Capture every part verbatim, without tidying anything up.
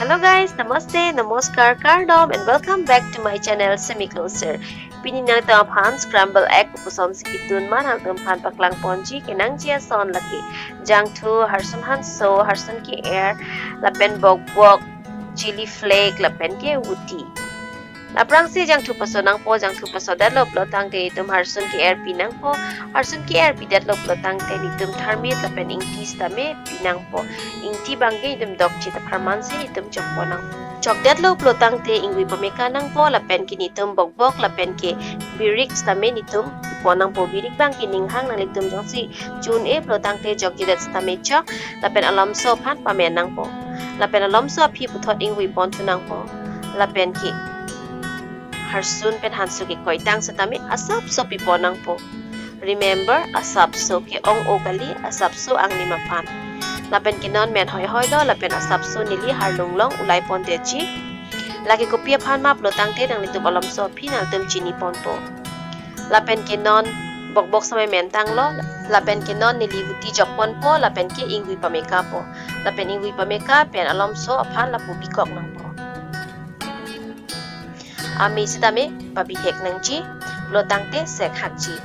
Hello guys, namaste, namaskar, kardom and welcome back to my channel Semi Closer. Pini nangtum aphan scramble egg kopuson si kitun ma nangtum aphan paklang ponji, kenangji ason lake jangthu, harsun hanso, harsun ke-er, lapen bokbok, chili flake, lapen ke wuti. Aphrangsi jangthu paso nangpo, jangthu pasodetlo pulo tangte itum harsun ke-er pi nangpo, harsun ke-er pidetlo pulo tangte nitum tharmit lapen ingti sitame pi nangpo. Ingti abangke itum dokche ta pharman si nitum chokpo nang. Chokdetlo pulo tangte ingvui pameka nangpo lapen ke nitum bokbok lapen ke birik sitame nitum pon nangpo. Birik abangke ninghang nanglitum jongsi chun-e pulo tangte jokjedet sitame chok, lapen alomso aphan pamen nangpo. Lapen alomso aphi puthot ingvui ponthu nangpo. Lapen ke harsun pen hanso ke koitang sitame asapso pipon nangpo. Remember, asapso ke ong-o kali, asapso anglim aphan. Lapen ke non men hoihoilo, lapen asapso neli harlung along ulai pondetji. Lake kopi aphan ma pulo tangte nanglitum alomso aphi nangtum chini ponpo. Lapen ke non bokbok sitame mentanglo, lapen ke non neli wuti jok ponpo, lapen ke ingvui pameka po. Lapen ingvui pameka pen alomso aphan lapu bikok nangpo. Ame sitame pabihek nangji, pulo tangte sek hakji.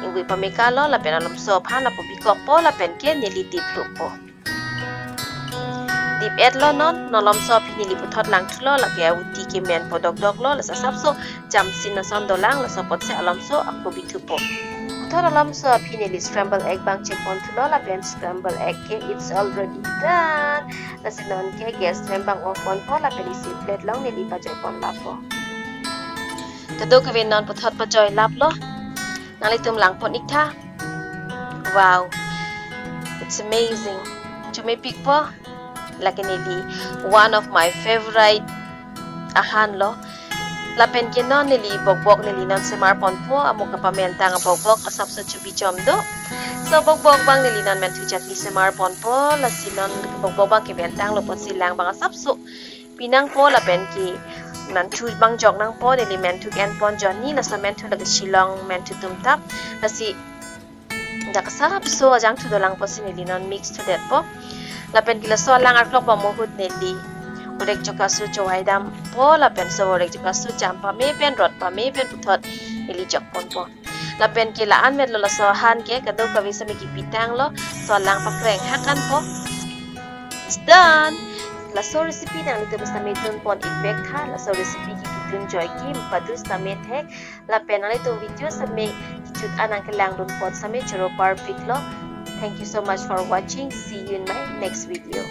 Ingvui pamekalo lapen alomso aphan lapu bikokpo lapen ke neli dip lukpo. Dip-etlo non, non alomso aphi neli puthot langthulo, lake awuti ke menpo dokdoklo, laso asapso jamsin ason dolang, laso apotsi alomso ako bithupo. Puthot alomso aphi neli scramble egg abang chek ponthulo, lapen scramble egg ke it's already done. Lasi non ke gas flame abang off ponpo lapen isi plate along neli pajoi pon lapo. Kadokave non puthot pajoi laplo. Nanglitum lang pon iktha. Wow. It's amazing. Chomepikpo. Lake neli one of my favorite ahan lo. Lapen ke non neli bokbok neli non semar ponpo, amo kapamentang abokbok asapso chubi chom do. So bokbok abang neli non menthu chutney semar ponpo, lasi non bokbok abang ke mentanglo apotsi lang abang asapso pi nangpo lapen ke menthu abang jok nangpo, neli menthu ke-en pon jonni, laso menthu lake Shillong menthu tum tap, lasi dak asapso ajangthu dolang apotsi neli non mix thudetpo. Lapen ke laso alang arlok abang mohut neli orek jokasu chovai dampo, lapen so orek jokasu cham pame pen rot pame pen puthot neli jok ponpo. Lapen ke la-an metlo laso ahan ke, kadokave sitame kipitanglo, so alang pakreng hakanpo. It's done. Laso recipe nanglitum sitame dun pon ikvek tha, laso recipe ke kitun joike, padu sitame thek, lapen nanglitum video sitame kechut an nangkelangdun apot sitame choro parpiklo. Thank you so much for watching. See you in my next video.